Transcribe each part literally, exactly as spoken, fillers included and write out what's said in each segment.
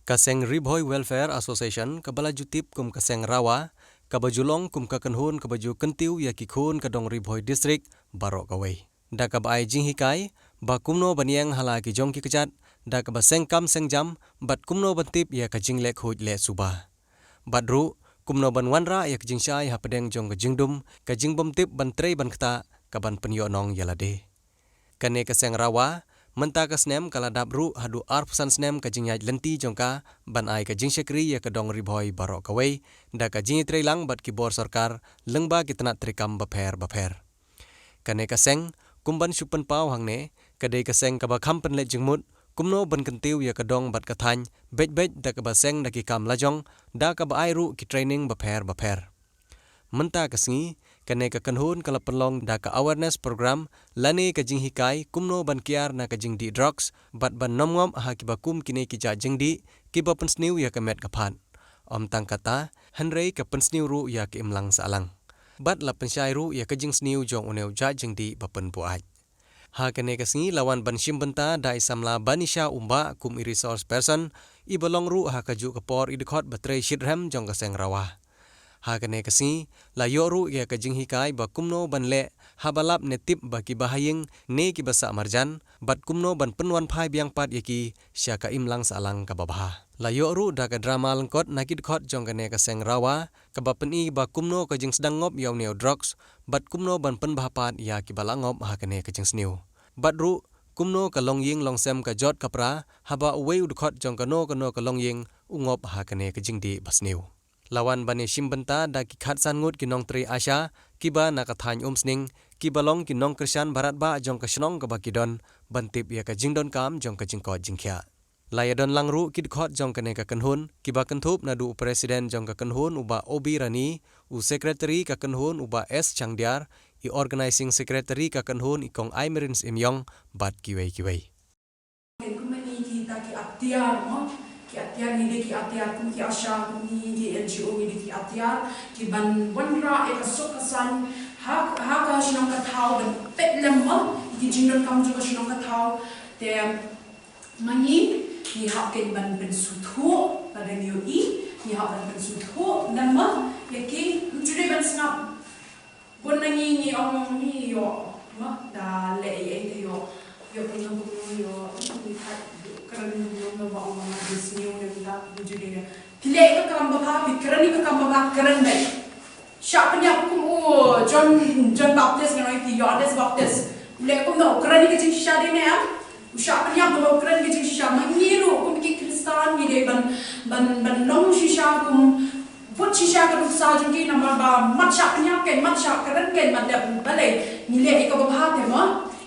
Ka seng Ri Bhoi Welfare Association kaba la ju tip kum ka seng RAWA, kaba ju long kum ka kynhun kaba ju kyntiew ïa ki khun ka dong Ri Bhoi District baroh kawei, da kaba ai jinghikai ba kumno ban ïeng ha la ki jong ki kjat, da kaba seng kam seng jam, bad kumno ban tip ïa ka jingleh khuid leh suba, bad ruh kumno ban wanrah ïa ka jingshai hapdeng jong ka jingdum, ka jingbymtip ban trei ban ktah, ka ban pynïoh nong ïa lade. Kane ka seng RAWA mynta ka snem ka la dap ruh haduh arphew san snem ka jingïaid lynti jong ka ban ai ka jingshakri ïa ka dong Ri Bhoi baroh kawei, da ka jingïatreilang bad ki bor sorkar lyngba ki tnat treikam bapher bapher. Kane ka seng, kum ban shu pynpaw hangne, ka dei ka seng kaba kham pynleit jingmut kumno ban kyntiew ïa ka dong bad ka thaiñ beit beit, da kaba seng da ki kam lajong, da kaba ai ruh ki training bapher bapher. Mynta ka sngi, kane ka kynhun ka la pynlong da ka awareness program, lane ka jinghikai kumno ban kiar na ka jingdih drugs, bad ban nym ngop ha kiba kum kine ki jait jingdih kiba pynsniew ïa ka met ka phad. Ym tang kata, hynrei ka pynsniew ruh ïa ka imlang sahlang, bad la pynshai ruh ïa ka jingsniew jong une u jait jingdih ba pynbuaid. Ha kane ka sngi la wan ban shim bynta da i samla Banisha Umbah kum i resource person, iba long ruh ha kajuh ka por i dkhot ba trei shitrhem jong ka seng RAWA. Ha kane ka sngi la ïoh ruh ïa ka jinghikai ba kumno ban leh haba lap ne tip ba kiba ha ïing ne kiba sah marjan, bad kumno ban pynwanphai biang pat ïa ki sha ka imlang sahlang kaba bha. La ïoh ruh da ka drama lyngkot na ki dkhot jong kane ka seng RAWA, kaba pyni ba kumno ka jingsdang ngop ïa une u drugs, bad kumno ban pynbha pat ïa kiba la ngop ha kane ka jingsniew, bad ruh kumno ka longïing longsem ka jot ka pra haba uwei u dkhot jong kano kano ka longïing u ngop ha kane ka jingdih basniew. La wan ban ïashim bynta da ki khatsan ngut ki nongtrei ASHA kiba na ka thaiñ Umsning, kiba long ki nongkyrshan barat bah jong ka shnong kaba ki don, ban tip ïa ka jingdonkam jong ka jingkoit jingkhiah. La ïadon lang ruh ki dkhot jong kane ka kynhun, kiba kynthup naduh u president jong ka kynhun u Bah Obi Rani, u secretary ka kynhun u Bah S Changdiar, i organizing secretary ka kynhun i Kong Aimerin Syiemiong, bad kiwei kiwei. Kum ngi kita ki atiar mo, ki atiar ngi dei ki atiar kum ki ASHA, kum ngi ki NGO ngi dei ki atiar, ki ban wanrah ïa ka suk ka saiñ ha, ha ka shnong ka thaw ban peit lem mo ïa ki jingdonkam jong ka shnong ka thaw. Te ma ngi, ngi hap kein ban pynsngewthuh, lada ngi ïohi, ngi hap ban pynsngewthuh lem mo ïa ki, ym ju dei ban sngap. Bun na ngi ngi ong ngi ïoh, ma, da leh ei ei te ïoh. Ïoh kumno kumno ïoh, ngi thait kren kumno kumno ba ong ba nga dei sniew ne mynta, ngi ju dei. Phi leh ïa ka kam babha, phi kren ïa ka kam babha, kren beit. Shah pynïap kum u John, John Baptist ngan ong ïa phi, Johannes Baptist. U leh kumno, u kren ïa ka jingshisha dei ne em? U shah pynïap, u kren ïa ka jingshisha. Ma ngi ruh kum ki Khristan ngi dei ban, ban, ban long shisha kum, bud shisha ka nuksa jong ki, namar ba mat shah pynïap kein, mat shah kren kein, mat leh balei. Ngi leh ïa kaba bha te mo,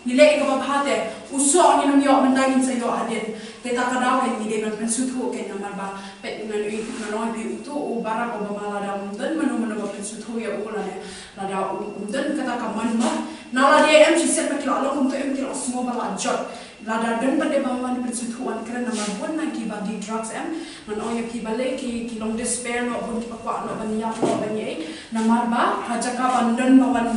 ngi leh ïa kaba bha te. U soh ngin ym ïoh mynta, ngin sa ïoh hadien. Te kata ka daw kein ngi dei ban pynsngewthuh kein, namar ba peit ngan ïohi, ngan ong ïa phi, uto u Barack Obama lada um don mano mano ba pynsngewthuh ïa u lane lada um, um don kata ka mon mo. Na lade em shisien ba ki la long kumto, em ki la sngew ba la jot. Lada don pat de ba wan pynsngewthuh, wan kren, namar bun na kiba dih drugs em. Ngan ong ïa phi balei ki, ki long despair noh, bun kiba kwah noh ban ïap noh ban ïa ei. Namar ba ha jaka ban don ba wan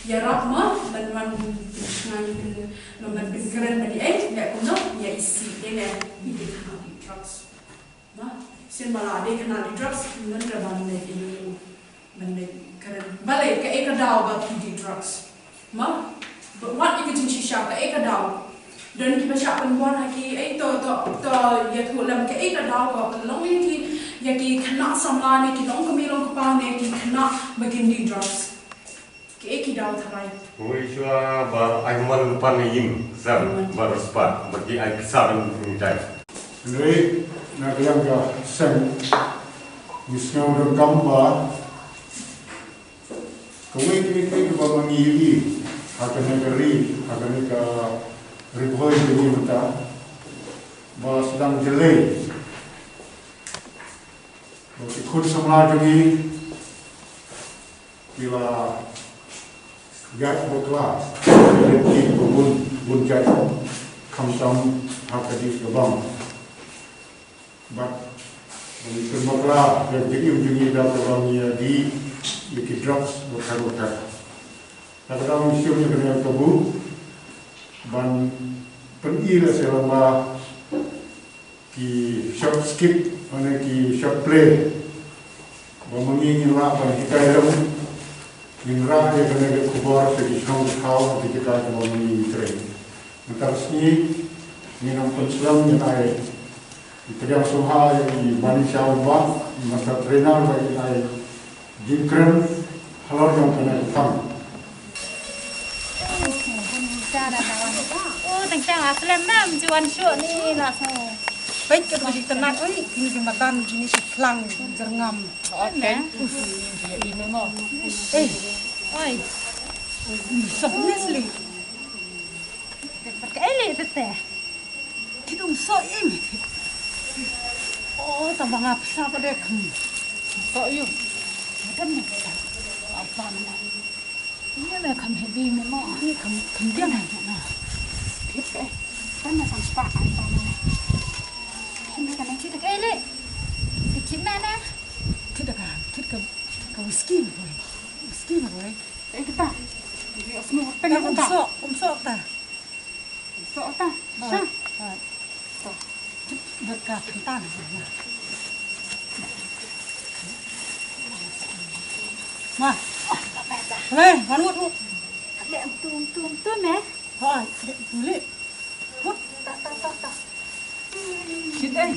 ïarap mo, ban wan, ngan pyn, ban pynkren ban ïa ei, leh kumno, ïa isih, ïa leh, ïa dih drugs. Mo, shisien ba la dei khynnah dih drugs, ym don re ban leh ïa u. Ban leh kren. Balei, kaei ka daw ba ki dih drugs? Mo? Ba wat ïa ka jingshisha, kaei ka daw? Don kiba shah pynbor ha ki, ei to, to, to ïathuh lem, kaei ka daw ba pynlong ïa ki, ïa ki khynnah samla ne ki longkmie longkpa ne ki khynnah ba kin dih drugs? Kaei ki daw tharai? Uei shuwa ba ai mon pan ïing sem ba riewspah ba ki ai pisa ban ngi tai. Hynrei na ka liang ka seng ngi sngew donkam ba kawei kawei kawei kaba ma ngi ïohi ha kane ka ri, ha kane ka Ri Bhoi ka ri mynta ba sdang jlei ba ki khun samla jong ngi ki la ïaid bakla, ki la leit ki ba bun, bun jait, khamtam ha ka dih ka bang. Bad ban pynbakla ïa ka jingim jong ngi da kaba ngi ïa dih ïa ki drugs bapher bapher. Da kaba ngi shu ïa ka dei ka bu ban pyni la sha lama Ki short skit, mane ki short play. Ba ma ngi ngin lah ban hikai lem, ngin rah ïa kane ka khubor sha ki shnong thaw, ki jaka kiba ma ngi ngi trei. Mynta ka sngi ngin ym pynslem, ngin ai i pdiang sngewbha ïa i Manisha Umbah, i master trainer, ba in ai jingkren halor jong kane ka thong. Oh, teng teng a slem mem ju wan shuh ni la so. Peit ka dei tynnat, oi, kine ki madan, kine ki phlang jyrngam. Okay. Eh. Oi. Ui, sok ni sli. Ka eli tete. Kidum so im. Oh, tang ba nga pisa pa de kham. So yu. Kan ni pisa. Apa na. Ni me kham heavy me mo. Ni kham, kham biang hai na. Thit eh. Kan na sang spa ai pa na. Kan na kan thit ka ele. Thit na na. Thit ka, thit ka, ka whisky me boy. Whisky me boy. Eh, kita. Jadi asnu tengah kita. Umso, umso ta. Sok ta. Sha. Berkat kita. Wah. Weh, manut tu. Ada tum tum tum eh. Wah, boleh. Hut. Ta ta ta ta. Sit eh.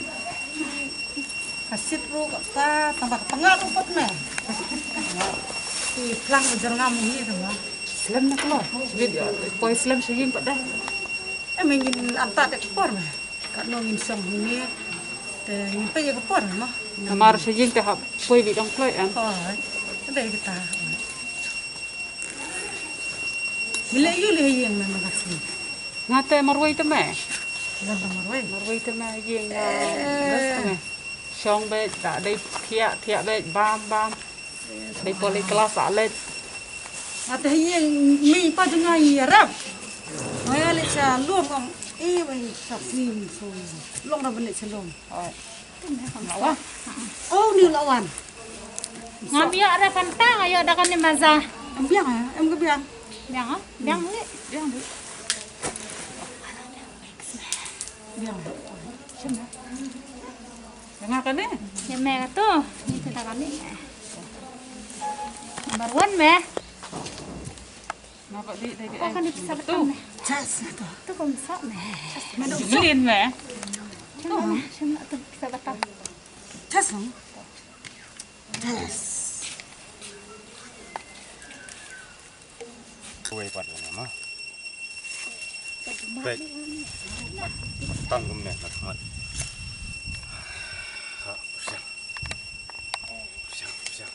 Ka sit ruh kata, tang ba ka tnga ruh pat me. Ki phlang ka jyrngam hi tang ba. Slem na klo. Bit ya, poi slem sha ïing pat dah. Em ngin anta te ka por me. Katno ngin shong hangne. Te ngin peit ïa ka por me. Mar sha ïing te hap poi bit dang kloi em. Oi. Te kita. Mile yu le ïing me ma ka sngi. Nga te marwei te me. Nga te marwei. Marwei te me ïing nga. Eh. Bas te me. Shong beit da dei thiah thiah beit bam bam. Dei poli kelas a leit. Nga te ïing mi pa jong nga ïarap. Nga ïa leit sha lum ong. Eh wei sha sngi so. Long ra ban leit sha lum. Oi. Oh, ni la wan. Nga biang re pantang ayo da kan ni maza. Biang eh, em ke biang. Biang ah, biang ni. Biang ni. Biang. Biang kan ni? Ni me tu, ni tu da kan ni. Number one me. Nga pat dei dei. Oh, kan ni pisa batam me. Chas na to. Tu kum sa me. Melin me. Shim na tu pisa batam. Chas no. Chas. Wei pat na ma. Peit. Tang kum ne na mat. Ha, persiang. Persiang, persiang.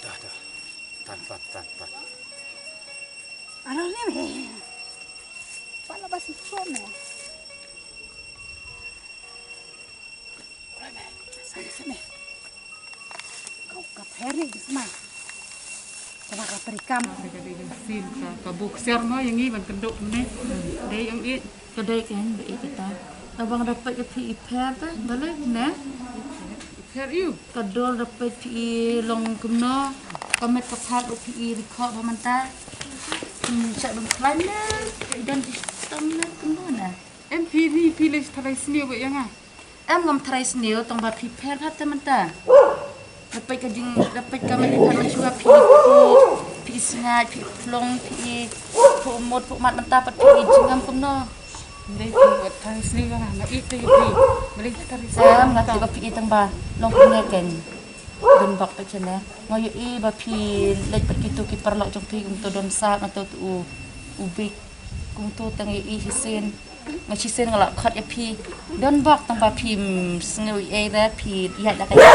Dah, dah. Tan, tan, tan, tan. Arang ni me. Pala bas so me. Ora me. Sana sana. Kau ka pheri di sana. Sama ka perikam. Ka dei ka sin ka, ka boxer mo ïa ngi ban kynduk ne. Dei ïa ngi. Ka dei ka hin ba i kata. Tang ba nga da peit ka phi i pher te, balei ne? I pher ïu. Ka dor da peit phi i long kumno. Ka met ka phad u phi i rikho ba mynta. Hmm, sha dum khlaiñ ne. I don ki stom ne kumno ne. Em phi ri phi leh tharai sniew ba ïa nga. Em ngam tharai sniew tang ba phi pher ha te mynta. Da peit ka jing, da peit ka mali pher shuwa phi, phi, phi sngaid, phi phlong, phi, phi mut, phi mat mynta pat phi jingam kumno. Mali phi wat tharai sniew nga, nga ïeit te phi. Mali phi tharai sniew. Em nga te ba phi tang ba long kumne ken. Don bok peit chane. Nga ïohi ba phi leit pat kito ki paralok jong phi kumto don sap na to u, u bik. Kumto tang ïohi shisien. Nga shisien nga la khot ïa phi. Don bok tang ba phi, mm, sngew ei re phi ïa da ka ïa.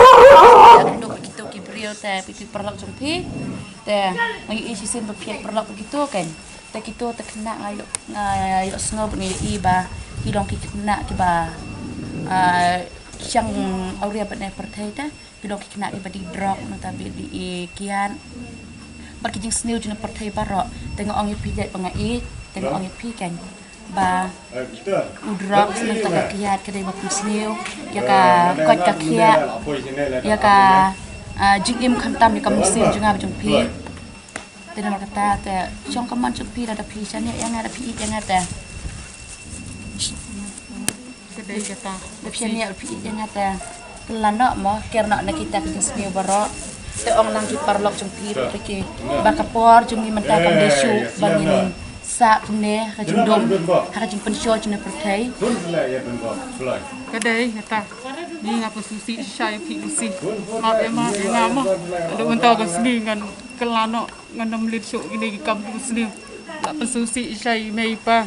Ïa kito ki briew te phi ki paralok jong phi. Te nga ïohi shisien ba phi paralok kito kan. Te kito te khynnah nga ïoh, nga ïoh sngew ba nga ïohi ba ki long ki khynnah kiba, ah, shang awria bad ne pyrthei te. Ki long ki khynnah kiba dih drok nangta ba dih kiad. Bad ki jingsniew jong pyrthei baroh. Te nga ong ïa phi ïa ba nga ïeit, te nga ong ïa phi kan. Ba u drok nangta ka kiad ka dei ba phi sniew. Ïa ka koit ka khiah. Ïa ka, jingim khamtam ïa ka mynsiem jong nga bad jong phi. Te namar kata te shong ka mon jong phi, lada phi shaniah ïa nga, lada phi ïeit ïa nga te Ka dei kata. Lada phi shaniah, lada phi ïeit ïa nga te kylla noh mo, ker noh na kita ki jingsniew baroh. Te ong lang ki paralok jong phi ruh te ki ba ka por jong ngi mynta kam dei shuh ba ngin sah kumne ha ka jingdum, ha ka jingpynshoh jong ka pyrthei. Ka dei kata. Ngi nga pynsngewsih shisha ïa phi Lucy. Map ïa ma ïa nga mo. Haduh mynta ka sngi ngan kylla noh, ngan ym leit shuh kine ki kam ki sniew. La pynsngewsih shisha ïa i mei i pa.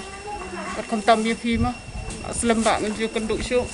Bad khamtam ïa phi mo. Slem ba ngan ju kynduh shuh.